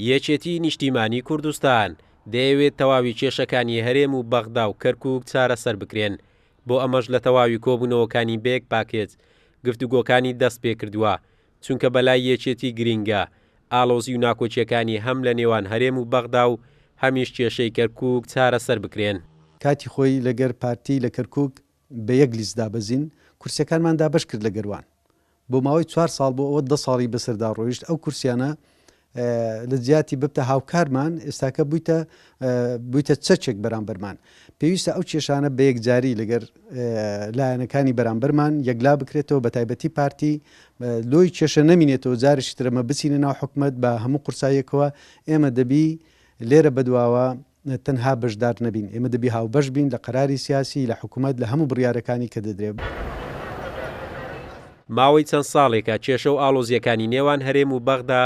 یەکێتیی نیشتیمانیی کوردستان دەیەوێت تەواوی کێشەکانی هەرێم و بەغدا و کەرکووک چارەسەر بکرێن، بۆ ئەمەش لە تەواوی کۆبوونەوەکانی بە یەک پاکێج گفتوگۆکانی دەستپێکردووە، چونکە بەلای یەکێتی گرینگە ئاڵۆزی و ناکۆکییەکانی هەم لە نێوان هەرێم و بەغدا و هەمیش کێشەی کەرکووک چارەسەر بکرێن. کاتی خۆی لەگەر پارتی لە کەرکوک بە یەک لیست دابەزین، کورسیەکانمان دابەش کرد لەگەر وان. بۆ ماوەی چوار ساڵ بۆ ئەوە دە ساڵی بەسەردا ڕۆیشت ئەو کورسیانە لە جیاتی ببتە هاوکارمان ئێستاکە بوویتە بوویتە چەکێک بەرامبەرمان. پێویستە ئەو کێشانە بە یەکجاری لەگەر لایەنەکانی بەرامبەرمان یەکلا بکرێتەوە بە تایبەتی پارتی لۆی کێشە نەمینێتەوە جارێکی تر ئەمە بچینە ناو حکومەت بە هەموو قورساییەکەوە ئێمە دەبی لێرە بەدواوە تەنها بەشدار نەبین، ئێمە دەبی هاوبەش بین لە قەراری سیاسی، لە حکومەت، لە هەموو بڕیارەکانی کە دەدرێ. ماوەی چەند ساڵێکە کێشە و ئاڵۆزییەکانی نێوان هەرێم و بەغدا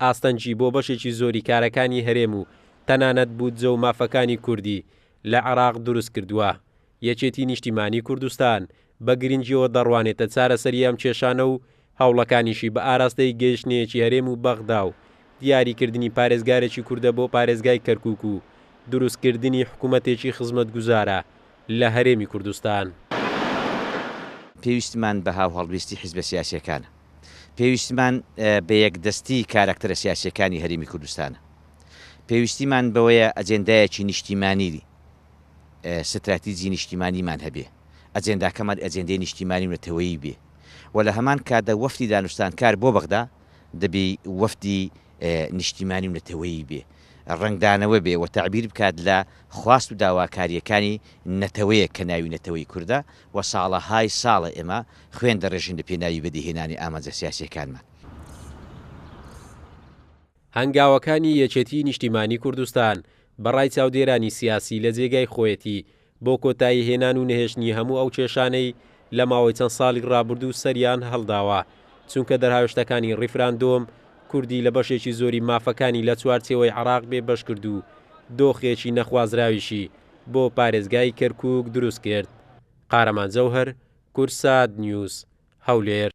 ئاستەنگی بۆ بەشێکی زۆری کارەکانی هەرێم و تەنانەت بودجە و مافەکانی کوردی لە عێراق دروست کردووە. یەکێتی نیشتیمانی کوردستان بە گرنگیەوە دەڕوانێتە چارەسەری ئەم کێشانە و هەوڵەکانیشی بە ئاراستەی گەیشتنەیەکی هەرێم و بەغدا و دیاریکردنی پارێزگارێکی کوردە بۆ پارێزگای کەرکوک و دروستکردنی حکومەتێکی خزمەتگوزارە لە هەرێمی کوردستان. پێویستمان بە هاوهەڵویستی حیزبە سیاسییەکانە. پێویستمان بە یەکدەستی کاراکتەرە سیاسییەکانی هەرێمی کوردستانە. پێویستیمان بەوەیە ئەجێندایەکی نیشتیمانی، ستراتیجی نیشتیمانیمان هەبێ، ئەجێنداکەمان ئەجێندەی نیشتیمانی و نەتەوەیی بێ و لە هەمان کاتدا وەفدی دانوستانکار بۆ بەغدا دەبی وەفدی نیشتیمانی و نەتەوەیی بێ، ڕەنگدانەوە بێ و تەعبیر بکات لە خواست و داواکارییەکانی نەتەوەیەک کە ناوی نەتەوەی کوردە و ساڵەهای ساڵە ئێمە خوێن دەڕێژین لە پێناوی بەدیهێنانی ئامانجە سیاسییەکانمان. هەنگاوەکانی یەکێتیی نیشتیمانیی کوردستان بە ڕای چاودێرانی سیاسی لە جێگای خۆیەتی بۆ کۆتایی هێنان و نەهێشتنی هەموو ئەو کێشانەی لە ماوەی چەند ساڵی ڕابردوو سەریان هەڵداوە، چونکە دەرهاوێشتەکانی ڕیفراندۆم کوردی لە بەشێکی زۆری مافەکانی لە چوارچێوەی عێراق بێ بەش کرد و دۆخێکی نەخوازراویشی بۆ پارێزگای کەرکوک دروست کرد. قارەمان جەوهەر، کوردسات نیوز، هەولێر.